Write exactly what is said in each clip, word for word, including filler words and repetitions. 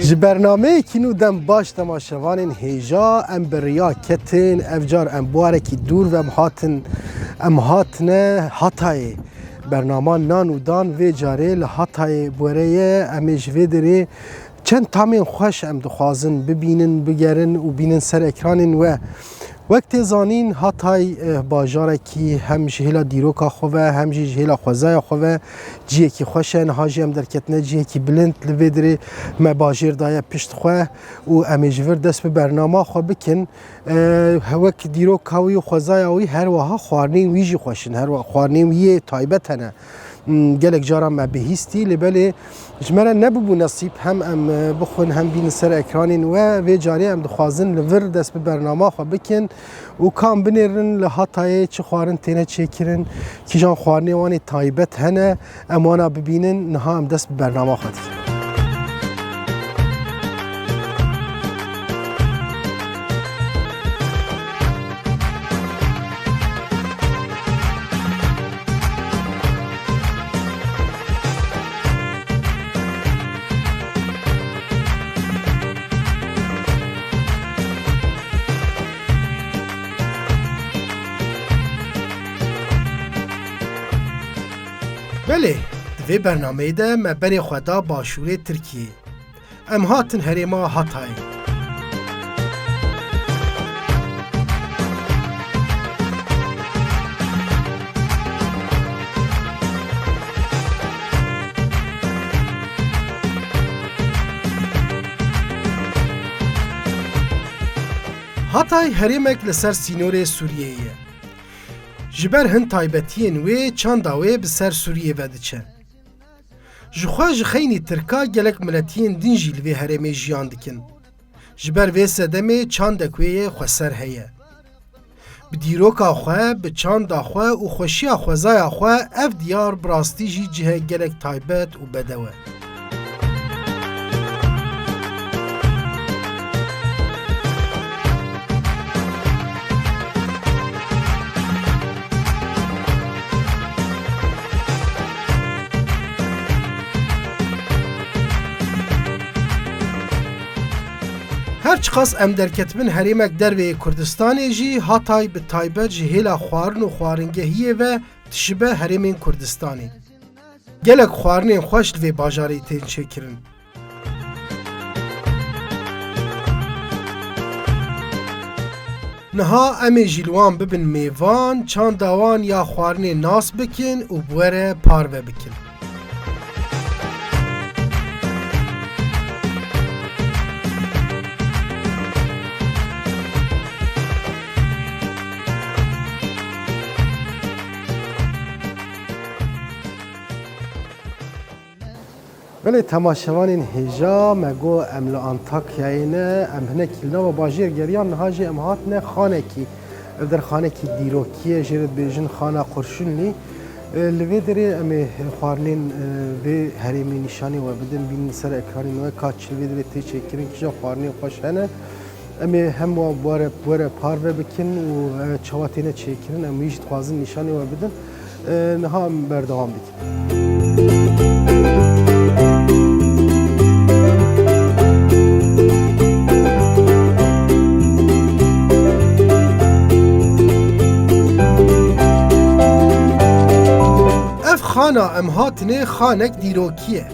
Ji bernameyekî nû dem baş temaşevanên hêja, em bi riya ketin, ev car em bi warekî dûr ve em hatin, em hatine Hatayê. Bernama Nan û Dan vê carê li Hatayê bi were ye, em ê ji vê derê çend tamên xweş em dixwazin bibînin, bigerin û bînin ser ekranên we. Wek tê zanîn, Hatay, eh, bajarekî hem ji hêla dîroka xwe ve, hem jî ji hêla xwezaya xwe ve cihekî xweş e. Niha jî em derketine cihekî bilind, li vê derê me bajêr daye pişt xwe û em ê ji vir dest bi bernama xwe bikin. Eh, wek dîroka wî û xwezaya wî, her wiha xwarinên wî jî xweş in, her wiha xwarinên wî yê taybet hene. Hmm, gelek caran me bihîstî, lê belê ji me re nebûbû nesîb hem em, e, bixwin hem bînin ser ekranên we. Vê carê em dixwazin li vir dest bi bernama xwe bikin û ka em binêrin li Hatayê çi xwarin têne çêkirin, kîjan xwarinê wan ê taybet hene, em wana bibînin. Niha em dest bi bernama xwe dikin. Belê, di vê bernameyê de me berê xwe da başûrê Tirkiyê. Em hatin herêma Hatayê. Hatay herêmek li ser sînorê Sûriyeyê ye. Ji ber hin taybetiyên wê, çanda wê bi ser Sûriyê ve diçe. Ji xwe ji xeynî tirka gelek miletiyên din jî li vê herêmê jiyan dikin. Ji ber vê sedemê çandek wê yê xweser heye. Bi dîroka xwe, bi çanda xwe û xweşiya xwezaya xwe ev diyar bi rastî jî cihek gelek taybet û bedew e. Her çiqas em derketibin herêmek derveyê Kurdistanê jî, Hatay bi taybet ji hêla xwarin û xwaringehiyê ve dişibe herêmên Kurdistanê. Gelek xwarinên xweş li vê bajarê tên çêkirin. Niha em ê jî li wan bibin mêvan, çanda wan ya xwarinê nas bikin û bi we re parve bikin. Belê temaşevanên hêja, me got em li Antakyayê ne, em hinekî li nava bajêr geriyan, niha jî em hatine xanekî. Ev der xanekî dîrokî ye, jê re dibêjin Xana Qurşunlî. E, li vê derê em ê xwarinên, e, vê herêmê nîşanê we bidin, bînin ser ekranên we, ka çi li vê derê tê çêkirin, kîjan xwarinên xweş hene. Em ê hem wa bi we re, bi we re parve bikin û, e, çawa têne çêkirin, em wî jî dixwazin nîşanê we bidin. E, niha em berdewam dikin. Ev xana em hatinê xanek dîrokî ye.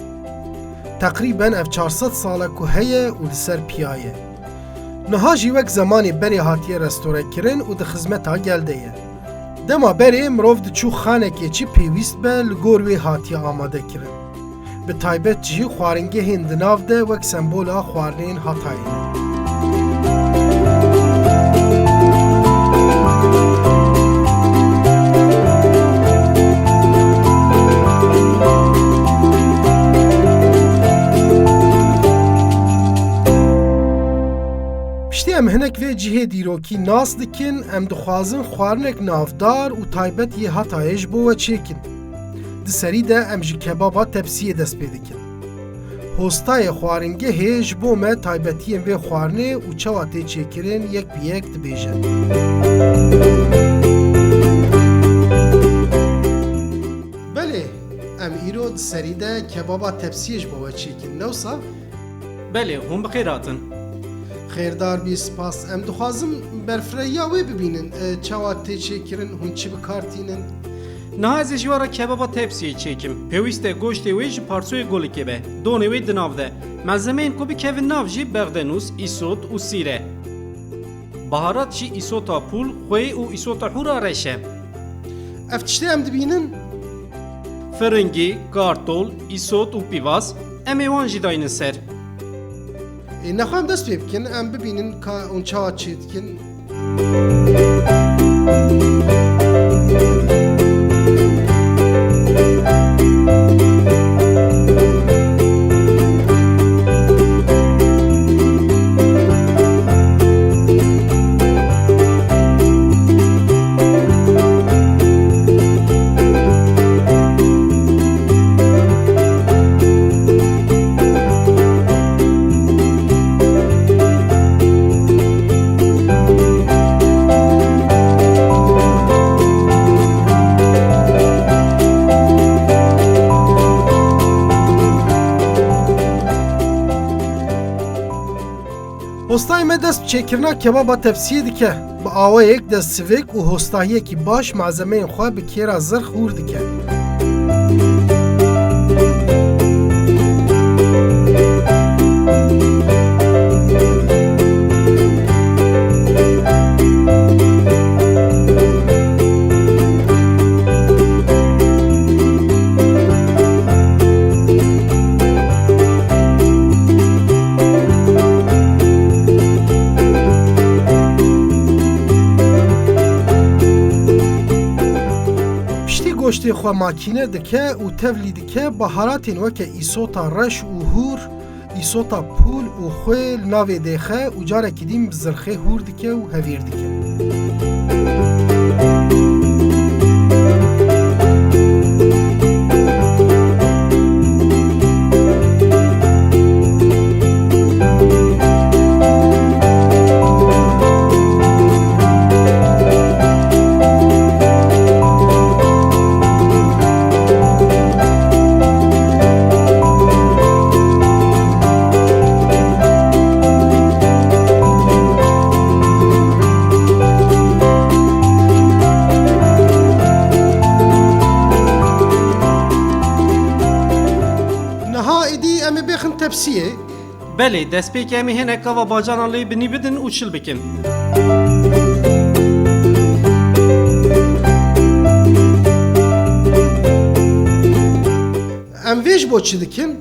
Teqrîben ev çar sed sal e ku heye û li ser piya ye. Niha jî wek zemanê berê hatiye restorekirin û di xizmeta gel de ye. Dema berê mirov diçû xanekê çi pêwîst be, li gor wê hatiye amadekirin. Bi taybet jî xwaringehên di nav de wek sembola xwarinên Hatayê ne. Piştî em hinek vê cihê dîrokî nas dikin, em dixwazin xwarinek navdar û taybet yê Hatayê ji bo we çêkin. Di serî de em ji kebaba tepsiyê dest pê dikin. Hostayê xwaringehê ji bo me taybetiyên vê xwarinê û çawa tê çêkirin yek bi yek dibêje. Belê, em îro di serî de kebaba tepsiyê ji bo we çêkin. Ne wisa? Belê, hûn bi xêr hatin. Xêrdar bî, spas. Em dixwazin berfirehîya wê bibînin. E, çawa tê çêkirin, hûn çi bi kar tînin? Niha ez ê ji we re kebaba tepsiyê çêkim. Pêwîst e goştê wê ji parçoyê golikê be. Donê wê di nav de. Malzemeyên ku bikevin nav jî bexdenûs, îsot û sîr e. Baharat jî îsota pûl, xwê û îsota hûra reş e. Ev tiştê em dibînin? Firingî, kartol, îsot û pîvaz, em ê wan jî daynin ser. Ê, nexwe em dest pê bikin, em bibînin ka hûn çawa çê dikin. Hostayê me dest bi çêkirina kebaba tepsiyê dike. Bi awayek destsivik û hostahiyekî baş malzemeyên xwe bi kêra zirx hûr dike. Piştî goştê xwe makîne dike û tevlî dike, baharatên weke îsota reş û hûr, îsota pûl û xwê li navê dêxe û carekî din bi zirxê hûr dike û hevîr dike. Niha êdî em ê bêxin tepsiyê. Belê, destpêkê em ê hinek gava bacanan lê binî bidin û çil bikin. Em vê ji bo çi dikin?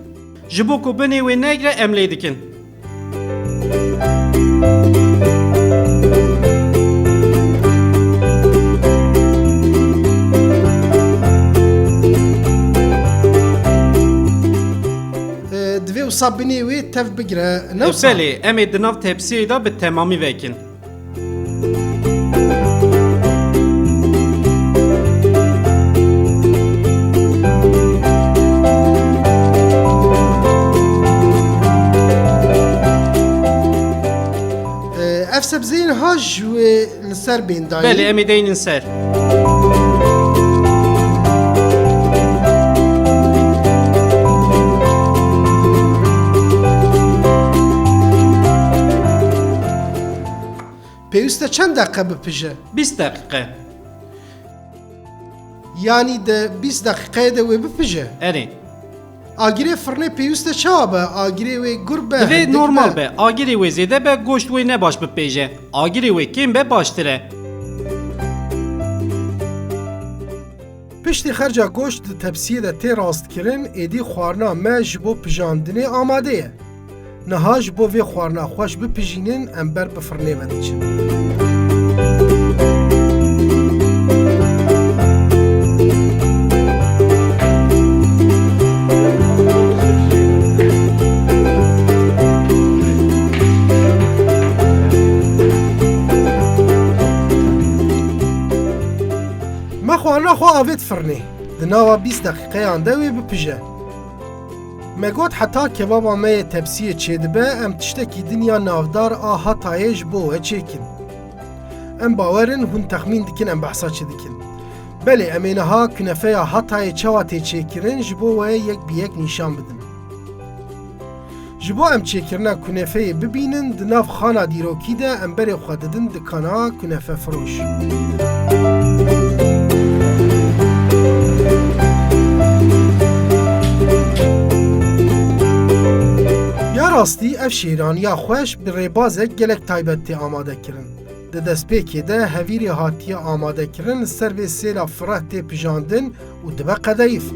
Ji bo ku binê wê negre, em lê dikin. E, divê wisa binê wê tev bigire, ne wisa? Belê, em ê di nav tepsiyê de bi temamî vekin. Ev sebzeyên ha ji wê li ser bên dayî. Belê, em ê deynin ser. Pêwîst e çend deqe bipije? Bîst deqîqe. Yanî di bîst deqîqeyê de wê bipije? Erê. Agirê firnê pêwîst e çawa be? Agirê wê gur be, hindik be? Divê normal be. Agirê wê zêde be, goşt wê ne baş bipêje. Agirê wê kêm be, baştir e. Piştî xerca goşt di tepsiyê de tê rastkirin, êdî xwarina me ji bo pijandinê amade ye. Niha ji bo vê xwarina xweş bipijînin, em ber bi firnê ve diçin. Me xwarina xwe avêt firnê. Di nava bîst deqîqeyan de wê bipije. Me got heta kebaba me yê tepsiyê çêdibe, em tiştekî din ya navdar a Hatayê ji bo we çêkin. Em bawer in hûn texmîn dikin em behsa çi dikin. Belê, em ê niha kunefeya Hatayê çawa tê çêkirin ji bo we yek bi yek nîşan bidin. Ji bo em çêkirina kunefeyê bibînin, di nav xana dîrokî de em berê xwe didin dikana kunefe firoş. Ya rastî ev şêraniya xweş bi rêbazek gelek taybet tê amade kirin. Di destpêkê de hevîrê hatiye amadekirin, li ser vê sêla fireh tê pijandin û dibe qedeyîf.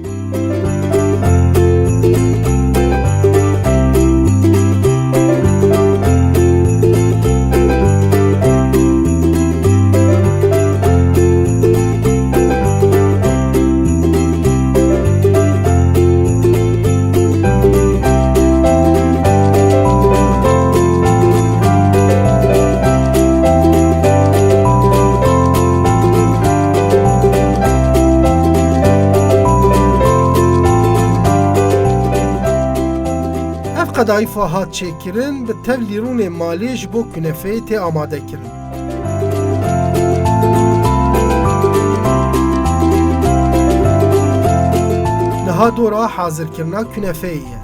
Ev qedayîfa hat çêkirin, bi tevlî rûnê malê ji bo kunefeyê tê amadekirin. Niha dora hazirkirina kunefeyê ye.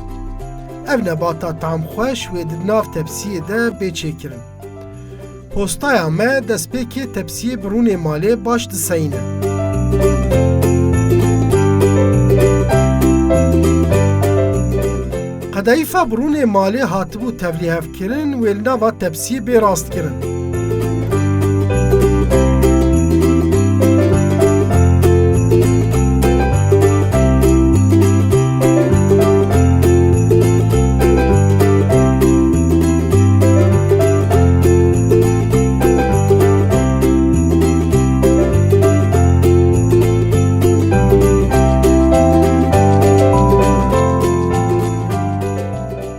Ev nebata tamxweş wê di nav tepsiyê de bê çêkirin. Postaya me destpêkê tepsiyê bi rûnê malê baş diseyîne. Qedayîfa bi rûnê malê hatibû tevlîhevkirin, wê li nava tepsiyê bê rastkirin.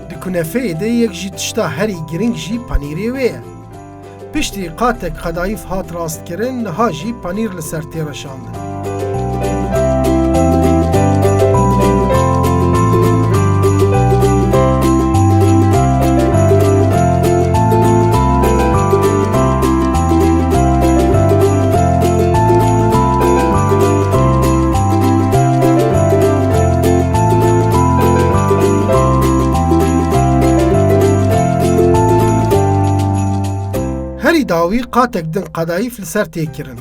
Di kunefeyê de yek ji tişta herî girîng jî panîrê wê ye. Piştî qatek qedayîf hat rastkirin, niha jî panîr li ser tê reşandin. Herî dawî qatek din qedayîf li ser tê kirin.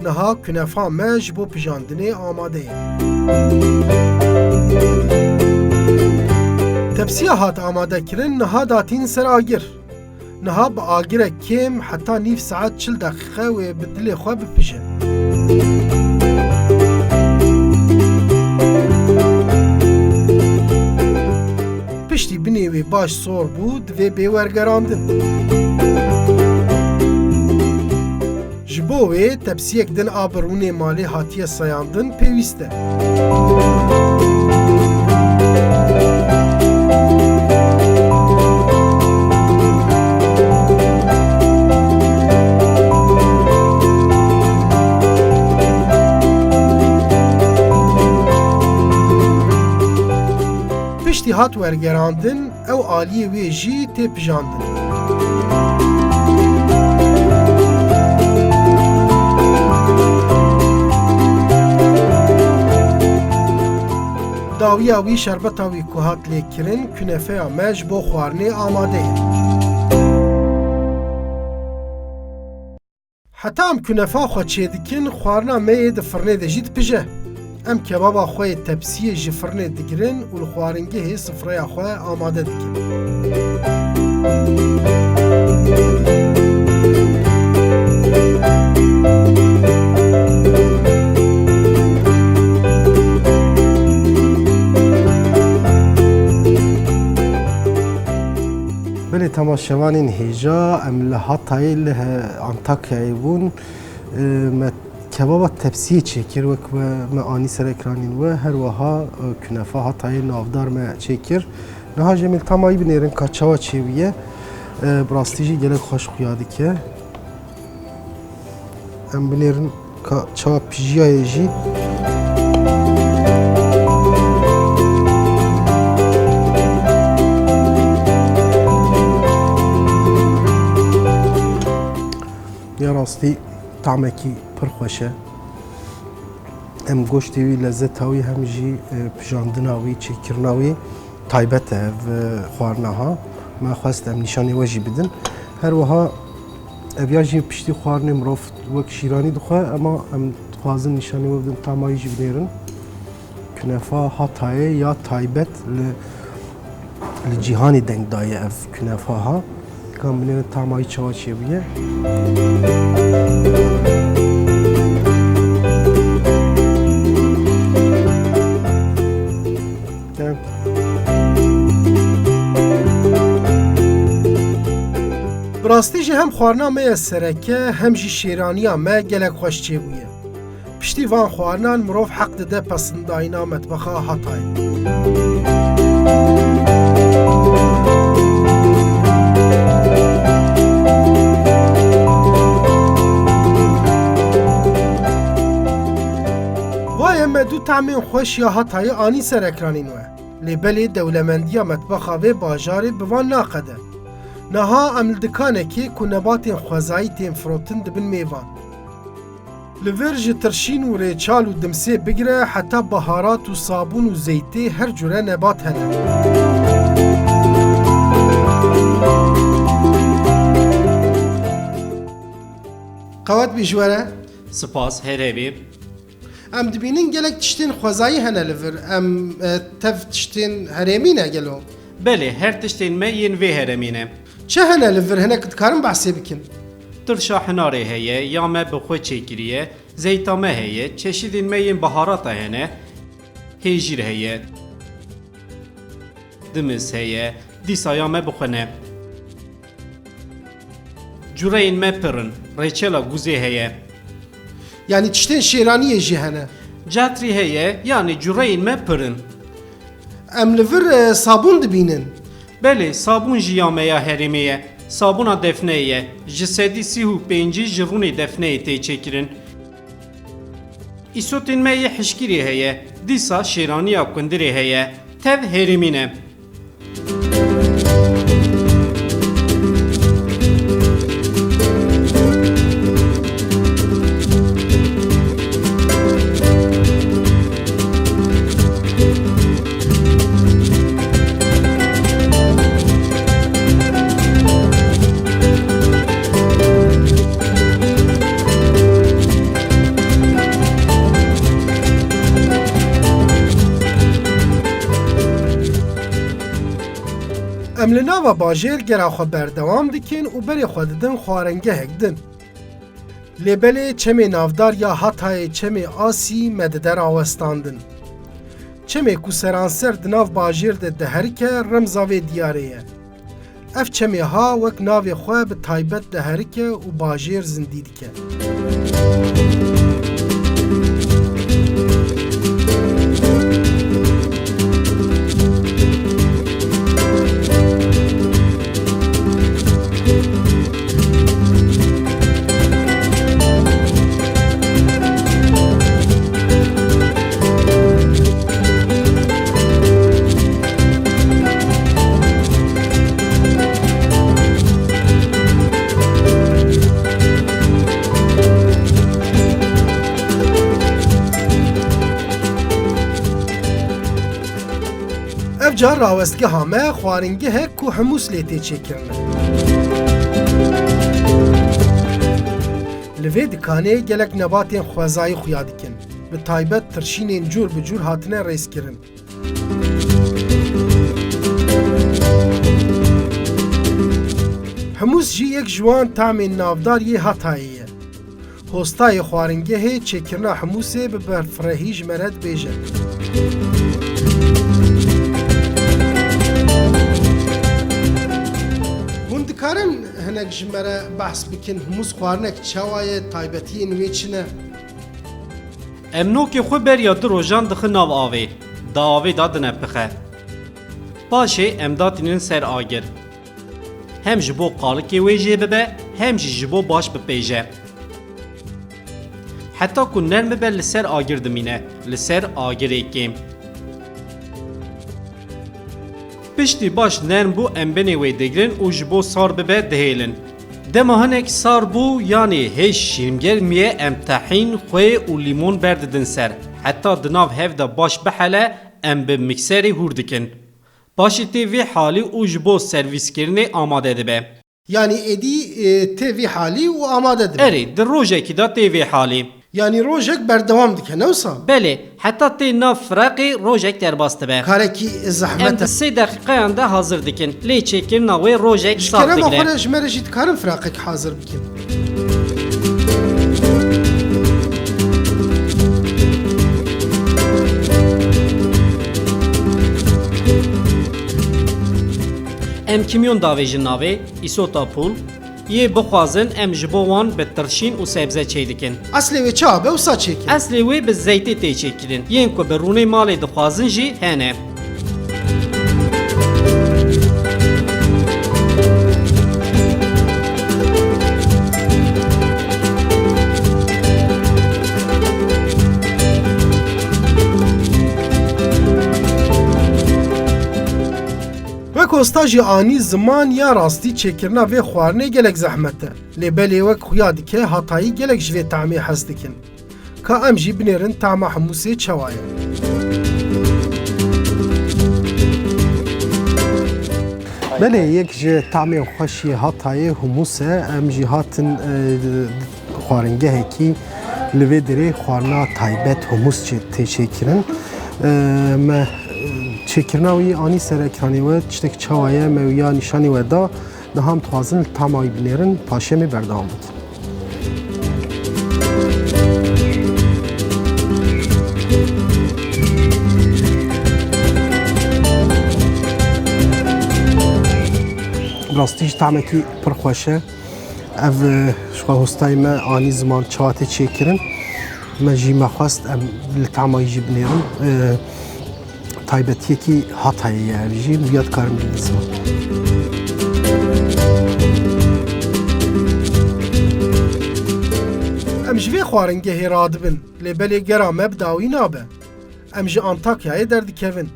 Niha kunefa me ji bo pijandinê amade ye. Tepsiya hat amadekirin, niha datîn ser agir. Niha bi agirek kêm heta nîv saet çil deqîqe wê bi dilê xwe bipije. Piştî binê wê baş sor bû, divê bê wergerandin. Ji bo wê tepsiyek din a bi rûnê malê hatiye seyandin pêwîst e. Piştî hat wergerandin, ew aliyê wê jî tê pijandin. Dawiya wî şerbeta wî ku hat lêkirin, kunefeya me ji bo xwarinê amade ye. Heta em kunefa xwe çêdikin, xwarina me yê di firnê de jî dipije. Em kebaba xwe yê tepsiyê ji firnê digirin û li xwaringehê sifreya xwe amade dikin. Belê temaşevanên hêja, em li Hatayê, li he-, Antakyayê bûn. E, me kebaba tepsiyê çêkir, wek me, me anî ser ekranên we. Her wiha, e, kunefa Hatayê navdar me çêkir. Niha jî em ê li tamayî binêrin ka çawa çêbûye. E, bi rastî jî gelek xweş xuya dike. Em binêrin ka çawa pijiyaye jî. Ya rastî tamekî pir xweş e. Em goştê wî, lezeta wî hem jî, e, pijandina wî, çêkirina wî taybet e ev, e, xwarina ha. Me xwest em nîşanê we jî bidin. Her wiha ev ya jî piştî xwarinê mirov wek şîranî dixwe, ema em dixwazin nîşanê we bidin, tama wî jî binêrin. Kunefa Hatayê ya taybet li, li cîhanê deng daye ev kunefa ha. Kan binêrin tama wî çawa çêbûye. Bi rastî jî hem xwarina me ya sereke hem jî şêraniya me gelek xweş çêbûye. Piştî van xwarinan mirov heq dide pesindayîna metbexa Hatayê. Vaye me du tahmên xweş ya Hatayê anî ser ekranên we. Lê belê dewlemendiya metbexa vê bajarê bi van naqede. Niha em li dikanekê ku nebatên xwezayî tên firotin dibin mêvan. Li vir ji tirşîn û rêçal û dimsê bigire heta biharat û sabûn û zeytê her cure nebat hene. Qewet bî ji we re. Spas, her hebî. Em dibînin gelek tiştên xwezayî hene li vir. Em, e, tev tiştên herêmî ne gelo? Belê, her tiştên me yên vê herêmî ne. Çi hene li vir, hinek dikarin behsê bikin? Tirşa hinarê heye, ya me bi xwe çêkiriye, zeyta me heye, çeşidên me yên baharata hene, hêjîr heye, dimis heye, dîsa ya me bi xwe ne. Cureyên me pir in, rêçela guzê heye. Yanî tiştên şêraniyê jî hene? Cetrî heye, yanî cureyên me pir in. Em li vir, e, sabûn dibînin? Belê, sabûn jî ya me ya herêmê ye. Sabûna defneyê ye. Ji sedî sî û pêncî ji rûnê defneyê tê çêkirin. Îsotên me yê hişkîrê heye. Dîsa şêraniya kundirê heye. Tev herêmî ne. Em li nava bajêr gera xwe berdewam dikin û berê xwe didin xwarengehek din. Lê belê çemê navdar ya Hatayê çemê Asî me dide rawestandin. Çemê ku seranser di nav bajêr de diherike remza vê diyarê ye. Ev çemê ha wek navê xwe bi taybet diherike û bajêr zindî dike. Ev car rawestgeha me xwaringehek ku himûs lê tê çêkirine. Li vê dikanê gelek nebatên xwezayî xuya dikin. Bi taybet tirşînên cûr bi cûr hatine rêzkirin. Himûs jî yek ji wan tamên navdar yê Hatayê ye. Hostayê xwaringehê çêkirina himûsê bi berfirehî ji me re dibêje. Hûn dikarin hinek ji me re behs bikin, himûs xwarinek çawa ye, taybetiyên wê çi ne? Em nokê xwe beriya du rojan dixin nav avê, di avê de dinepixe. Paşê em datînin ser agir. Hem ji bo qalikê wê jê bibe, hem jî ji bo baş bipêje. Heta ku nerm bibe li ser agir dimîne, li ser agirê kêm. Piştî baş nerm bû, em binê wê digirin û ji bo sar bibe dihêlin. Dema hinek sar bû, yanî hêj şîrmgermiye, em tehîn, xwê û lîmon berdidin ser. Heta di nav hev de baş bihele, em bi mikserê hûr dikin. Paşê tê vê halî û ji bo servîskirinê amade dibe. Yanî êdî, e, tê vî halî û amade dibe. Erê, di rojekî de tê vê halî. Yanî rojek berdewam dike, ne wisa? Belê, heta tê nav firaqê rojek derbas dibe. Karekî zehmet e. Em di sê deqîqeyan de hazir dikin. Lê çêkirina wê rojek sax digre. Ji kerema xwe re ji me re jî dikarin firaqek hazir bikin. Em kimyon davêjin navê, îsota pûl, yê bixwazin em ji bo wan bi tirşîn û sebze çêdikin. Eslê wê çawa be wisa çêkin? Eslê wê bi zeytê tê çêkirin. Yên ku bi rûnê malê dixwazin jî hene. Wek hosta jî anî ziman ya rastî çêkirina vê xwarinê gelek zehmet e. Lê belê wek xuya dike Hatayî gelek ji vê tahmê hez dikin. Ka em jî binêrin tahma humûsê çawa ye. Belê yek ji tahmên xweş yê Hatayê humûs e. Em jî hatin, e, xwaringehekî li vê derê xwarina taybet humûs çê-, tê çêkirin. E, me, e, çêkirina wî anî ser ekranê we, tiştek çawa ye, me wî ya nîşanî we da. Niha em dixwazin li tahma wî binêrin, paşê em ê berdewam bikin. Bi rastî jî tahmekî pir xweş e. Ev, e, ji xwe hostayê me anî ziman çawa tê çêkirin. Me jî me xwest em li tahma wî jî binêrin. E, Taybetiyekî Hatayê ye ev jî, vêya dikarim bibînim ziman. Em ji vê xwaringehê radibin, lê belê gera me bi dawî nabe. Em ji Antakyayê derdikevin.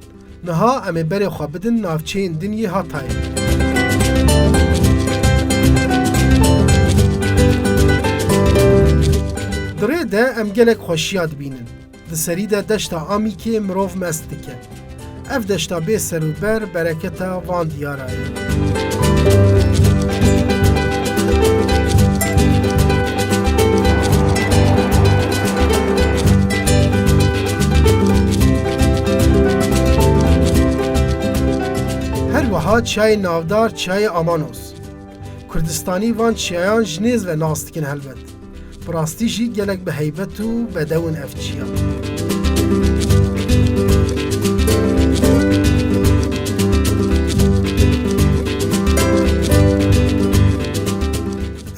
Niha em ê berê xwe bidin navçeyên din yê Hatayê. Di rê de em gelek xweşiya dibînin. Di serî de deşta Amîkê mirov mest dike. Ev deşta bê serûber bereketa van diyara ye. Her wiha çiyayê navdar çiyayê Amanos. Kurdistanî van çiyayan ji nêz ve nas dikin helbet. Bi rastî jî gelek bi heybet û bedew in ev çiya.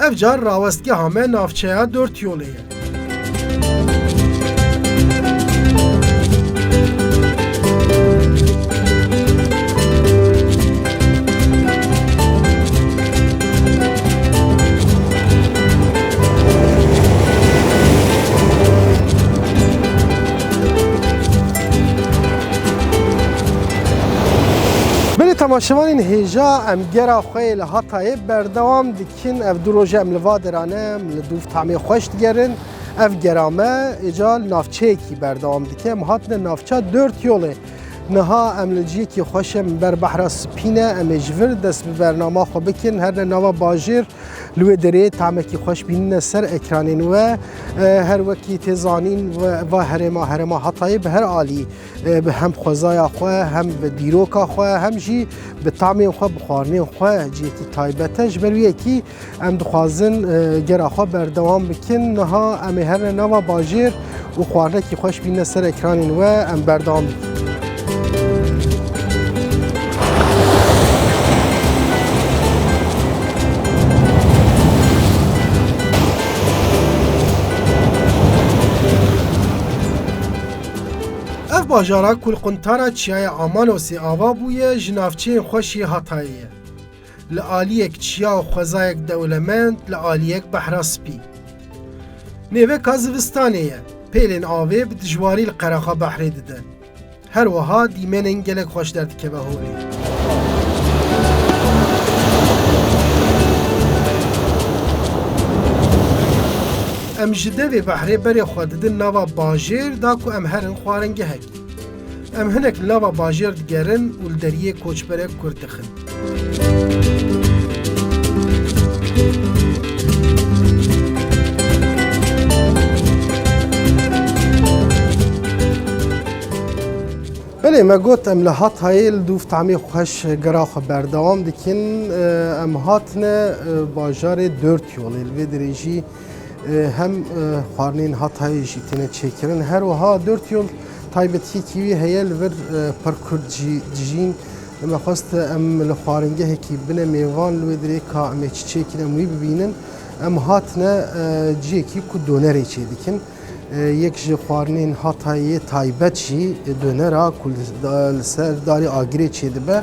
Ev car rawestgeha me navçeya Dört Yolê ye. Belê temaşevanên hêja, em gera xwe yê li Hatayê berdewam dikin. Ev du roje em li va dera ne, em li dûv tamê xweş digerin. Ev gera me êca li navçeyekî berdewam dike. Em hatine navça Dört Yolê. Niha em li ciyekî xweş e, min ber behra spî ne. Em ê ji vir dest bi bernama xwe bikin, herine nava bajêr. Li wê derê tamekî xweş bînine ser ekranên we. E, her wekî tê zanîn, ve-, va herêma, herêma Hatayê bi her alî, e, bi hem xwezaya xwe, hem bi dîroka xwe, hem jî bi tamên xwe, bi xwarinên xwe ciyekî taybet e. Ji ber wî yekî Em dixwazin, e, gera xwe berdewam bikin. Niha em ê herine nava bajêr û xwarinekî xweş bîne ser ekranên we, em berdewam bikin. Ev bajara ku li quntara çiyaya Amanosê ava bûye, ji navçeyên xweş yê Hatayê ye. Li aliyek çiya û xwezayek dewlemend, li aliyek behra spî. Nêveka zivistanê ye. Pêlên avê bi dijwarî li qeraxa behrê dide. Her wiha dîmenên gelek xweş derdikeve holê. Em ji devê behrê berê xwe didin nava bajêr da ku em herin xwaringehekê. Em hinek li nava bajêr digerin û li deriyê koçberek Kurd dixin. Belê, me got em li Hatayê li dûv tamê xweş gera xwe berdewam dikin. Em hatine, e, bajarê Dört Yolê. Li vê dirêjî, e, hem, e, xwarinên Hatayê jî têne çêkirin. Her wiha Dört Yol taybetiyekî wî heye, li vir, e, pir Kurd jî dijîn. Me xwest em li xwaringehekî bine mêvan, li wê dirê ka em ê çi çêkin em wî bibînin. Em hatine, e, ciyekî ku donerê çêdikin. E, yek ji xwarinên Hatayê taybet jî donera ku li, da, li ser darê agirê çêdibe.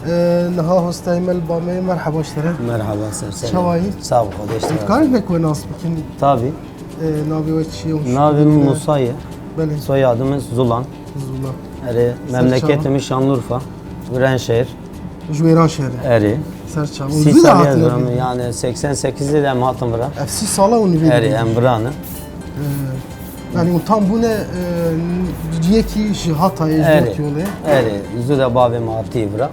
E, niha hostayê me li ba me ye. Merheba ji te re. Merhaba, ser serê. Çawa yî? Sağ ol, Xwedê ji te razî. Dikarin hinek we nas bikin? Tabii. E, navê we çi ye? Navê min Musa ye. Belê. Soyadê min Zulan. Zulan. Erê, ser çava. Memleketê min Şanlıurfa. Wêranşehir. Ji Wêranşehirê. Erê. Ser çava. Sî salî ez vira me, yani seksen sekizde de em hatin vira. Ev sî sala hûn vê. Erê, em vira ne. Ee, yani hûn tam bûne, e, ciyekî ji Hatayê, ji Dört Yolê. Erê. Zû de bavê me hatî vira.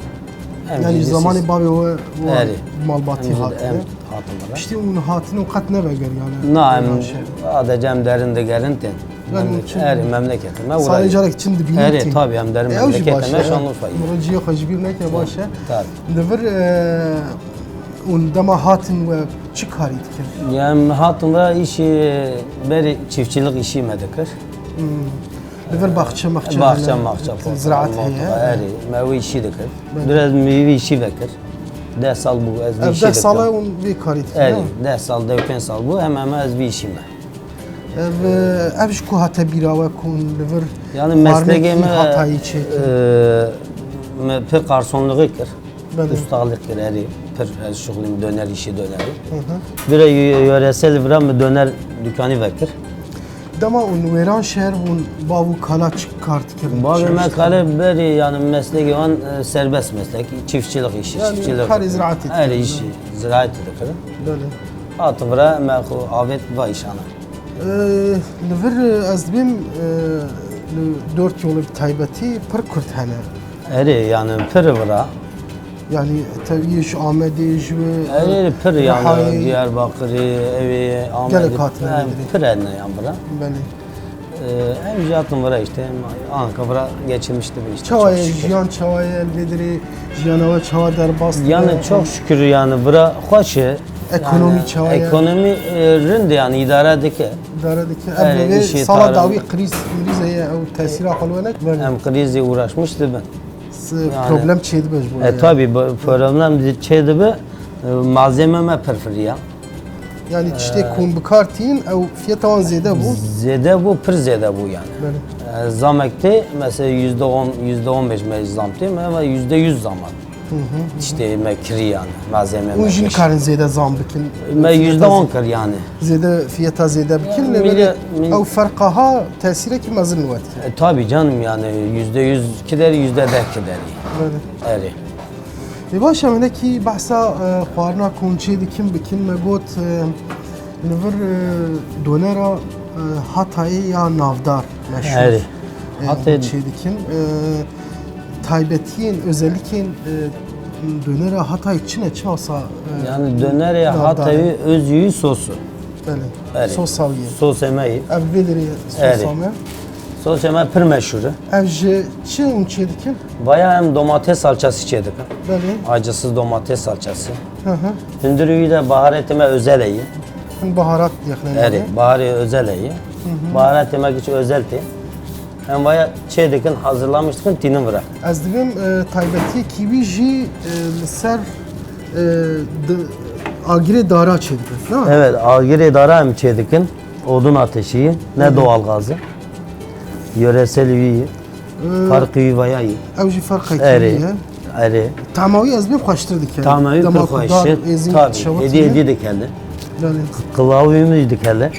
Em jî dîsî. Yani zamanê bavê we, we malbatî hatine. Em hatin vira. Piştî hûn hatine û qet neveger yani. Na, em Wêranşehirê. Sadece em derin digerin tên. Erê, memleketê me. Salê carek çin dibînî. Erê, tabii, em derin memleketê me, Şanlıurfayê. Min ciyê xwe ji bîr neke, baş e. Tabii. Li vir, e, hûn dema hatin we çi karî dikin? Yani hatin ve işi, berê çiftçilik işi me dikir. Hmm. Li vir baxçe maxçe. Baxçe maxçe. Ziraat heye. Erê, me wî işi dikir. Belê. Biraz meyve işi vekir. Deh sal bû, ez vî işi dikim. Ev deh sala hûn vê karî dikin, ha? Erê, deh sal, deh pênc sal bû, hemen hemen ez vî işî me. Ev, ev ji ku hate bîra we ku hûn li vir xwarinekî Hatayî çêkin? Yani meslegê me, e, me pir garsonlığî kir. Belê. Ustalık kir, erê, pir ez şuxlîm döner, işi dönerî. Hı hı. Vira yö-, yöresel vira me döner dükkanî vekir. Dema hûn Wêranşehir bûn, bav û kala çi kar dikirin? Bavê me kale berê, yani meslegê wan, e, serbest meslek, çiftçilik işi, çiftçilik. Yani karê ziraatê dikirin. Her işi, ziraatê dikirin. Belê. Hatin vira me xwe avêt va işana. Ee, li vir, e, ez dibêm, e, li Dört Yolê bi taybetî pir Kurd hene. Erê, yani pir vira. Yani tevî ji Amedê, ji Rihayê. Erê, pir yani Diyarbakirê, evê Amedê. Gelek hatine vê dirê. Pir hene yan vira. Belê. Ee, em jî hatin vira işte, em anka vira geçinmiş dibin işte. Çawa ye jiyan, çawa ye, li vê dirê jiyana we çawa derbas dibe? Yani çok şükür yani vira xweş e. Ekonomî çawa ye? Ekonomî, e, rind e yani, îdare dike. Îdare dike. Ev vê sala dawî krîz, krîz heye, ew tesîra xwe li we nekir? Em krîzê uğraşmış dibin. Problem çêdibe ji bo. E, tabii, problem çêdibe. E, malzeme me pir firiya. Yani tiştê ku hûn bi kar tînin, ew fiyeta wan zêde bû? Zêde bû, pir zêde bû yani. Belê. E, zamek tê, mesela yüzde on, yüzde on beş me zam tê, me, me yüzde yüz zam hat. Hı hı, hı hı. Tiştê me kirî yani, malzeme me. Hûn jî nikarin zêde zam bikin? Me yüzde on kir yani. Zêde, fiyeta zêde bikin, lê belê ew ferqa ha tesîrekî mezin li we dike. E, tabii canım yani, yüzde yüz kiderî, yüzde deh kiderî. Belê. Erê. Ê baş e, hinekî behsa, e, xwarina ku hûn çê dikin bikin, me got, e, li vir, e, donera, e, Hatayê ya navdar meşhûr. Erê. E, Hatayê hûn çê dikin. E, taybetiyên, özellikên, e, donera Hatayê çi ne, çi wasa, e, navdar e? Yani donerê Hatayê öz yî sosu. Belê. Erê. Sosa wî ye. Sosê me yî. Ev vê dirê sosa me. Erê. Sosê me pir meşhûr e. Ev ji çi hûn çê dikin? Vaya em domates salçası çê dikin. Belê. Acısız domates salçası. Hı hı. Hundirê wî de baharatê me özel e yî. Hûn baharat dixînin. Erê, baharê özel e yî. Hı hı. Baharatê me giç özel tê. Em vaya çê dikin, hazırlamış dikin, tînin vira. Ez dibêm, e, taybetiyekî wî jî, e, li ser, e, di-, agirê dara çê dikin, ne? Evet, agirê dara em çê dikin. Odun ateşi, ne doğal gazı. Yöresel wî, e, farkı wî vaya yî. Ew jî ferqekî wî ye. Erê. Tama wî ez dibêm xweştir dike. Tama wî pir xweş e. Tabii, hêdî hêdî dikele. Belê. Qilavî min jî dikele.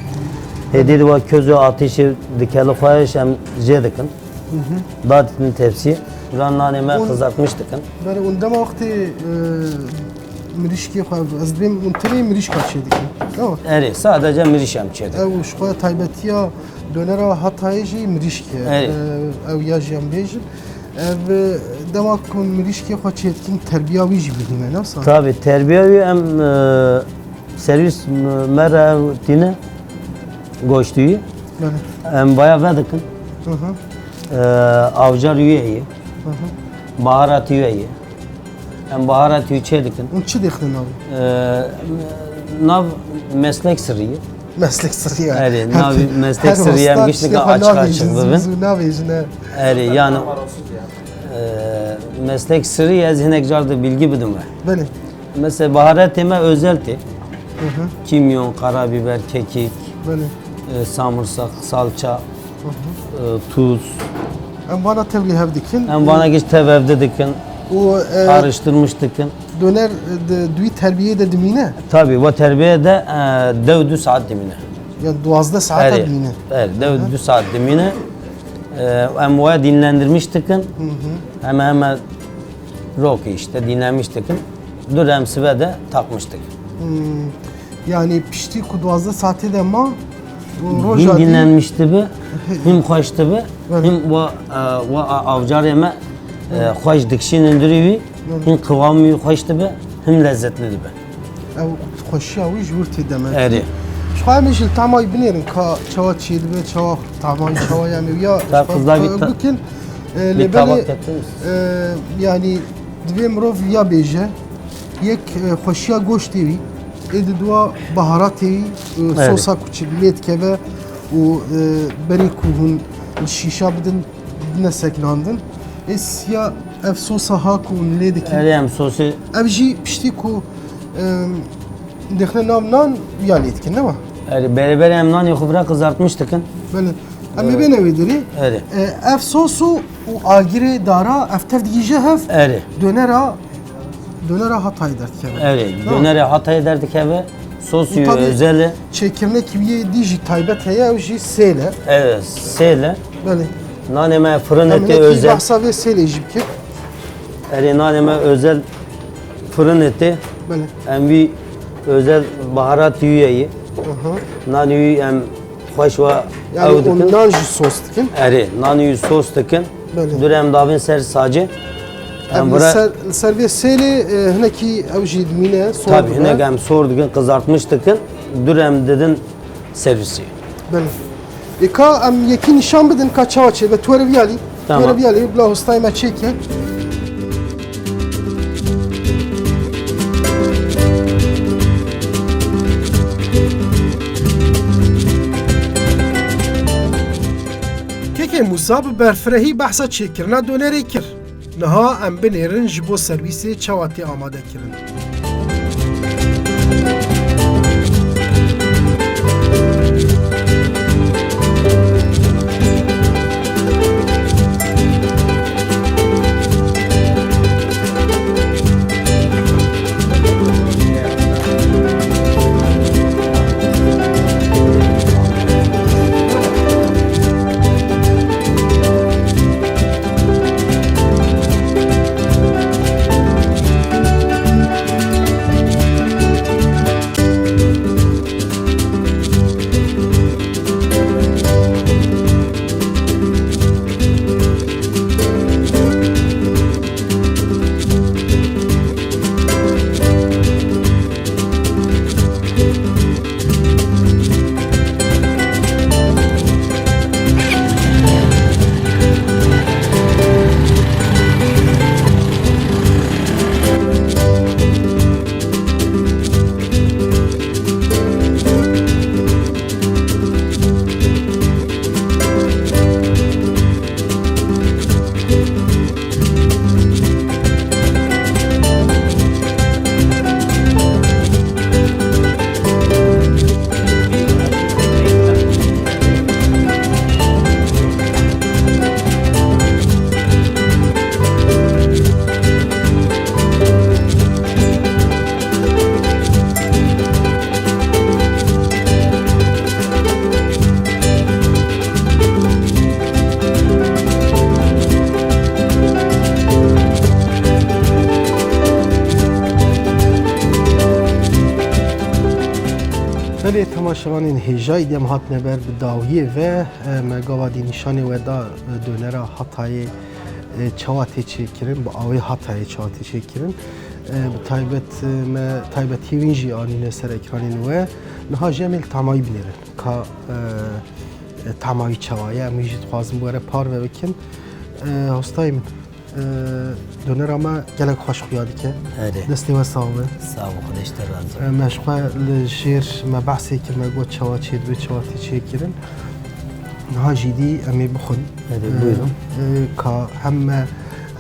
Hêdî de wa közü ateşi dikele xweş em jê dikin. Hı hı. Datin tepsî. Ulan nanê me qızartmış dikin. Belê, hûn dema wextê, e, Mirîşkê xwe, ez dibêm hûn tenê mirîşka çêdikin. Tamam. Erê, sadece mirîş em çêdikin. Ew ji xwe taybetiya donera Hatayê jî mirîşk e. Erê. Ew ya jî em bêjin. Ev, e, dema ku mirîşkê xwe çêdikin, terbiya wî jî bidî me, ne wisa? Tabii, terbiya wî em, e, servîs me re ew tîne goştî wî. Belê. Em vaya vedikin. Hı hı. E, avcar wî heye. Hı hı. Baharat wî heye. Em baharat wî çêdikin. Hûn çi dixin navê? E, nav meslek sirrî ye. Meslek sirrî ye. Erê, navê meslek sirrî ye, em giştî açık açık bibin. Erê, yani, e, meslek sirrî ye, ez hinek car de bilgi bidim we. Belê. Mesela baharatê me özel tê. Hı hı. Kimyon, karabiber, kekik, belê, e, samırsak, salça, hı hı, e, tuz. Em vana tevlî hev dikin. Em vana giş tev evde dikin. Û, e, karıştırmış dikin. Doner, e, di, duyî terbiyê de dimîne? Tabii, bu terbiye de, e, dew du saat dimîne. Yani duwazdeh saat dimîne. Evet, dew du saat dimîne. E, em waya dinlendirmiş dikin. Hı hı. Hemen hemen rok işte dinlenmiş dikin. Dur em sibe de takmış dikin. Hmm. Yani piştî ku duwazdeh saetê de ma, û roja dî dinlenmiş dibe, him xweş dibe, him wa, e, wa a-, avcarê me, e, xweş dikişînin durî wî, him kıwamı wî xweş dibe, him lezzetli dibe. Ew xweşiya wî ji wir tê demek. Erê. Ji xwe em ê ji li tamay binêrin ka çawa çêdibe, çawa tamay, çawa yani ya bikin. E, lê belê, e, yani divê mirov ya bêje, yek, e, xweşiya goştê wî, ê di dua baharatê wî, e, sosa ku çi lê dikeve û, e, berê ku hûn li şîşa bidin, bidine seknandin. Ê siya ev sosa ha ku hûn lê dikin. Erê, em sosê. Ev jî piştî ku, e, dixine nav nan ya lê dikin, ne wa? Erê, berê berê em nanê xwe vira kızartmış dikin. Belê. Em ê bêne wê derê. Erê. E, ev sos û, û agirê dara, ev tev digihîje hev. Erê. Donera, donera Hatayê derdikeve. Erê, donera Hatayê derdikeve. Sos wî özel e. Çêkirinekî wî yê dî jî taybet heye, ew jî sêl e. Evet, sêl e. Belê. Nanê me fırın eti özel. Em hinekî behsa vê sêlê jî bikin. Erê, nanê me özel fırın eti. Belê. Em wî özel baharat wî ye. Aha. Nanê wî em xweş wa ew dikin. Yani nan jî sos dikin. Erê, nanê wî sos dikin. Belê. Dur em davin ser sacê. Em li ser, li ser vê sêlê, e, hinekî ew jî dimîne, sor dibe. Tabii, hinek em sor dikin, kızartmış dikin. Dur em didin servisê. Belê. Ê ka em yekî nîşan bidin ka çawa çêbe. Tu were viyalî. Tamam. Tu were viyalî, bila hostayê me çêke. Kekê Mûsa bi berfirehî behsa çêkirina donerê kir. Niha em binêrin ji bo servîsê çawa tê amadekirin. Belê temaşevanên hêja, îdî em hatine ber bi dawiyê ve, e, me gava dî nîşanê we da, e, donera Hatayê, e, çawa tê çêkirin, bi awê Hatayê çawa tê çêkirin. E, bi taybet, e, me taybetiyê wîn jî anîne ser ekranên we. Niha jî em ê li tamawî binêrin. Ka, e, e, tamawî çawa ye, em wî jî dixwazin bi we re parve bikin. E, hostayê min, e, donera me gelek xweş xuya dike. Erê. Destê we sax be. Sağ ol, Xwedê ji te razî. E, me ji xwe li jêr me behsê kir, me got çawa çêdibe, çawa tê çêkirin. Niha jî dî em ê bixwin. Erê, E, buyurun. e, ka hem me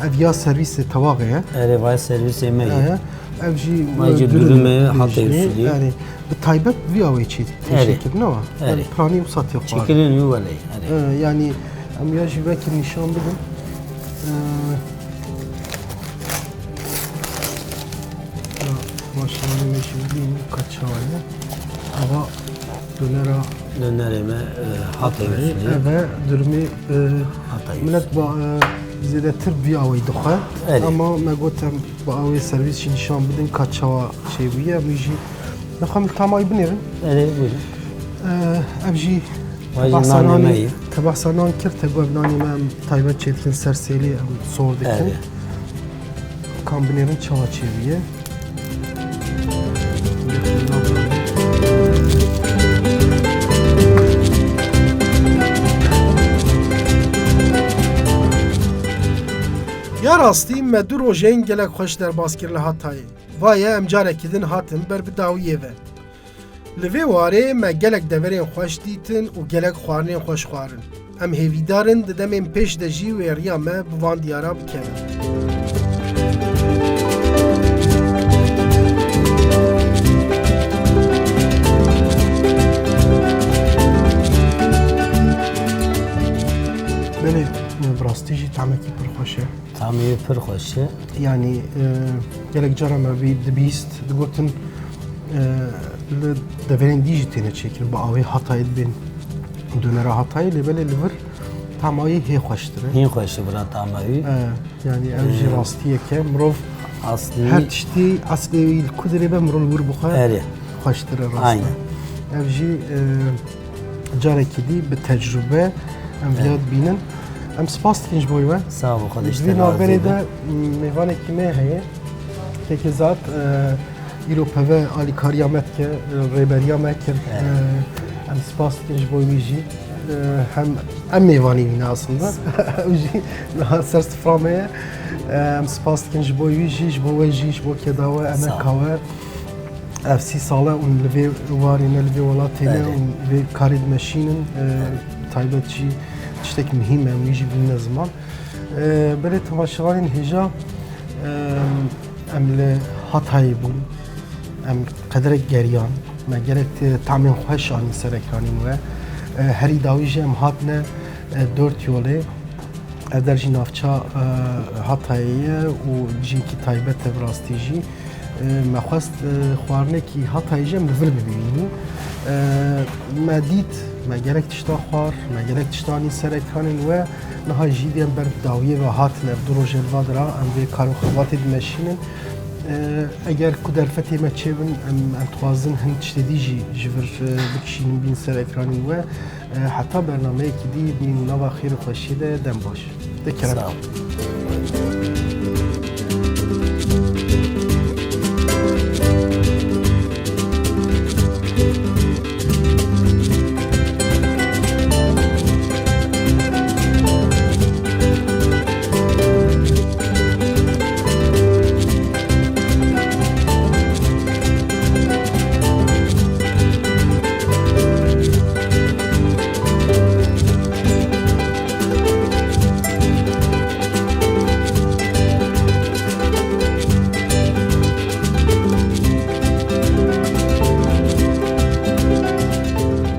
ev ya servîsê tewaxê ye. Erê, vay servîsê me ye. E, ev jî, Vay e, jî dürüm dürüm e, e, Hatay jî, usulü. Yani, bi taybet vî awê çê tê Erê. çêkirin, ne wa? Erê. Yani, piranî wisa tê xwarin. Çekilin yu weley, erê. E, yani, em ya jî vekî nîşan bidin. E, ya, maşallah, me jî bîn ka çawa ye. Ava donera Dönerê me, e, Hatay usulü. Ev e, durumê, e, Hatay millet usulü. ba, e, zêdetir vî awê dixwe. Erê. Ama me got em bi awê servîs jî nîşan bidin ka çawa çêbûye. Em jî nexwe em li tamawî binêrin. Erê, buyurun. E, ev jî Vay jî nanê me ye. Te behsa nan kir, te got nanê me em taybet çêdikin ser sêlê, em sor dikin. Erê. Kan binêrin çawa çêbûye. Ya rastî me du rojên gelek xweş derbas kir li Hatayê. Vaye em carekî din hatin ber bi dawiyê ve. Li vê warê me gelek deverên xweş dîtin û gelek xwarinên xweş xwarin. Em hêvîdar in di demên pêş de jî wêriya me bi van diyara bikevin. Belê, bi rastî jî tamekî pir xweş e. Tamê pir xweş e. Yanî, e, gelek cara me bî dibîst, digotin, e, li deverên dî jî têne çêkirin, bi awê Hatayê dibên, donera Hatayê, lê belê li vir tamawî hê xweştir e. Hîn xweş e bira tamawî. E, yanî ev jî E, rastiyek e. Mirov aslî her tiştî eslê wî li ku dirê be mirov li wir bixwe Erê. xweştir e rast e. Aynen. Ev jî, e, carekî dî bi tecrube em viya Evet. dibînin. Em spas dikin ji bo we. Sağ ol, Xwedê ji te razî be. Di vî navberê de, m, mêvanekî me heye. Kekê Zat, e, îro peve alîkariya me dike, e, rêberiya me kir. Evet. E, em spas dikin ji bo wî jî. E, hem em mêvanî wî ne aslında. Ew jî niha ser sifra me ye. E, em spas dikin ji bo wî jî, ji bo we jî, ji bo keda we, Sağ ol. emeka we. Ev sî sal e hûn li vê warê ne, li vê welatê ne, Belê. hûn vê karê dimeşînin. E, taybet jî tiştek muhîm e, em wî jî bînine ziman. E, belê temaşevanên hêja, e, em li Hatayê bûn. Em qederek geriyan. Me gelek tamên xweş anîn ser ekranên we. E, herî dawî jî em hatine, e, Dört Yolê. Ev der jî navça, e, Hatayê ye û cihekî taybet e bi rastî jî. E, me xwest, e, xwarinekî Hatayê jî em li vir bibînin. E, me dît, me gelek tişta xwar, me gelek tişta anî ser ekranên we. Niha jî dî em ber bi dawiyê ve hatin, ev du roj e li va dira, em vê kar û xebatê dimeşînin. E, eger ku derfetê me çêbin, em, em dixwazin hin tiştê dî jî ji vir, e, bikişînin bîn ser ekranên we. E, heta bernameyekî dî bîn nava xêr û xweşiyê de, dem baş. De kerem. Sağ ol.